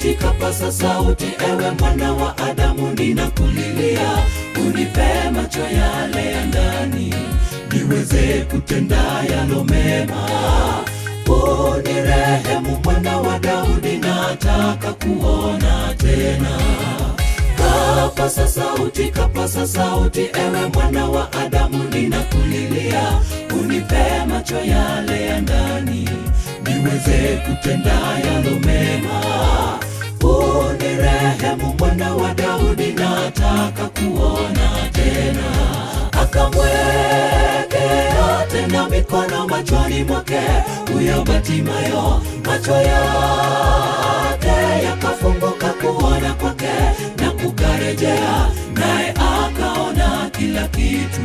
sauti, kapasa sauti, ewe mwana wa Adamu, ninakulilia, unipe macho yale ya ndani, niweze kutenda yalo mema. Unirehemu mwana wa Daudi, nataka kuona tena. Kapasa sauti, kapasa sauti, ewe mwana wa Adamu, ninakulilia, unipe macho yale ya ndani, niweze kutenda yalo mema. Unirehemu mwana wa Daudi, nataka kuona tena. Akamwekea tena mikono machoni mwake, huyo Batimayo, macho yake yakafunguka kuona kwake na kukarejea, naye akaona kila kitu.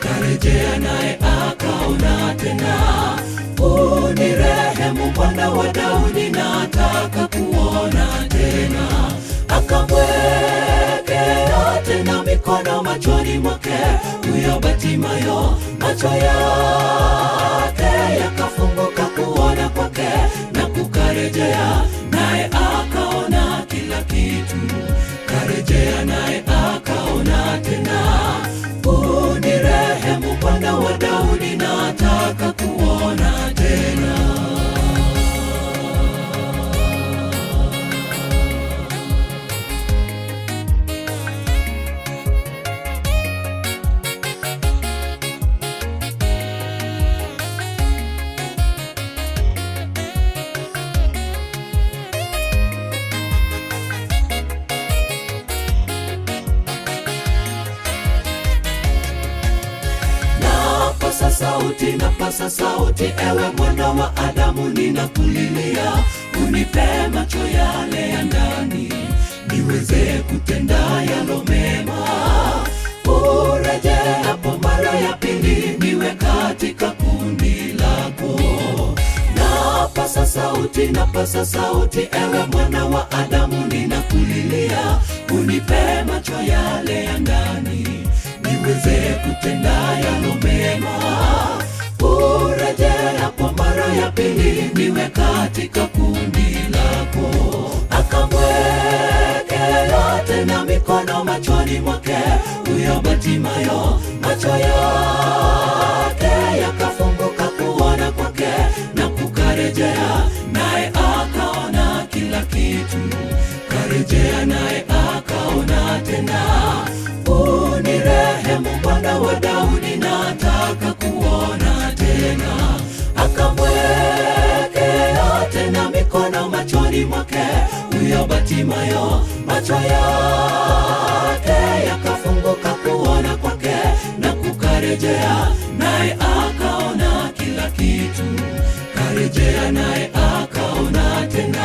Karejea naye akaona tena. Unirehemu mwana wa Daudi, nataka kuona tena. Akamwekea tena mikono machoni mwake, huyo Batimayo, macho yake yakafunguka kuona kwake na kukarejea, naye akaona kila kitu. Karejea naye akaona tena. Unirehemu mwana wa Daudi, nataka kuona tena. Napasa sauti, napasa sauti, ewe mwana wa Adamu, ninakulilia, unipe macho yale ya ndani, niweze kutenda yalo mema. Urejee hapo mara ya pili, niwe katika kundi lako. Napasa sauti, napasa sauti, ewe mwana wa Adamu, ninakulilia, unipe macho yale ya ndani, niweze kutenda yalo mema. Urejee hapo mara ya pili, niwe katika kundi lako. Akamwekea tena mikono machoni mwake, huyo Batimayo, macho yake yakafunguka kuona kwake na kukarejea, naye akaona kila kitu. Karejea naye akaona tena. Unirehemu mwana wa Daudi, nataka kuona tena. Akamwekea tena mikono machoni mwake, huyo Batimayo, macho yake yakafunguka kuona kwake na kukarejea, naye akaona kila kitu. Karejea naye akaona tena.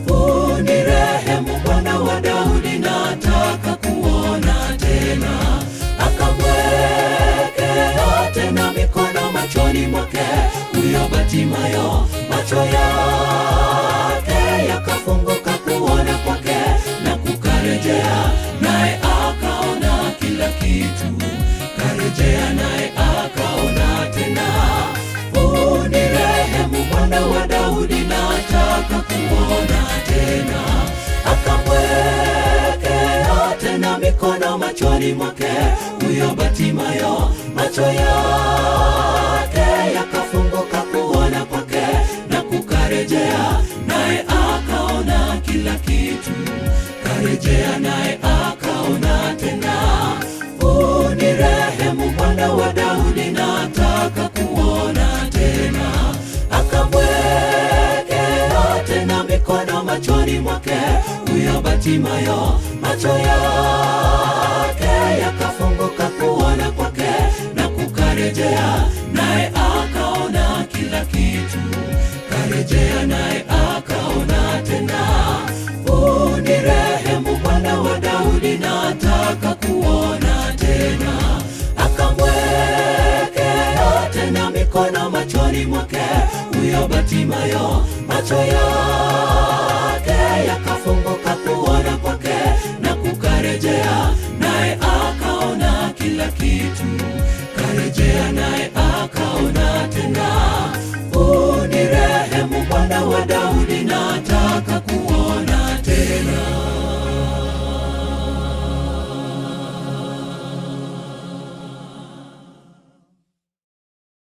Unirehemu mwana wa Daudi, nataka kuona tena. Akamwekea tena mikono machoni mwake, huyo Batimayo, macho yake yakafunguka kuona kwake na kukarejea, naye akaona kila kitu. Karejea naye akaona tena. Unirehemu mwana wa Daudi, nataka kuona tena. Akamwekea tena mikono machoni mwake, huyo Batimayo, macho yake yakafunguka kuona kwake na kukarejea, naye akaona kila kitu. Karejea naye akaona tena. Unirehemu mwana wa Daudi, nataka kuona tena. Akamwekea tena mikono machoni mwake, huyo Batimayo, macho yake yakafunguka kuona kwake na kukarejea, naye akaona kila kitu. Karejea naye akaona tena. Unirehemu mwana wa Daudi, nataka kuona tena. Akamwekea tena mikono machoni mwake, huyo Batimayo, macho yake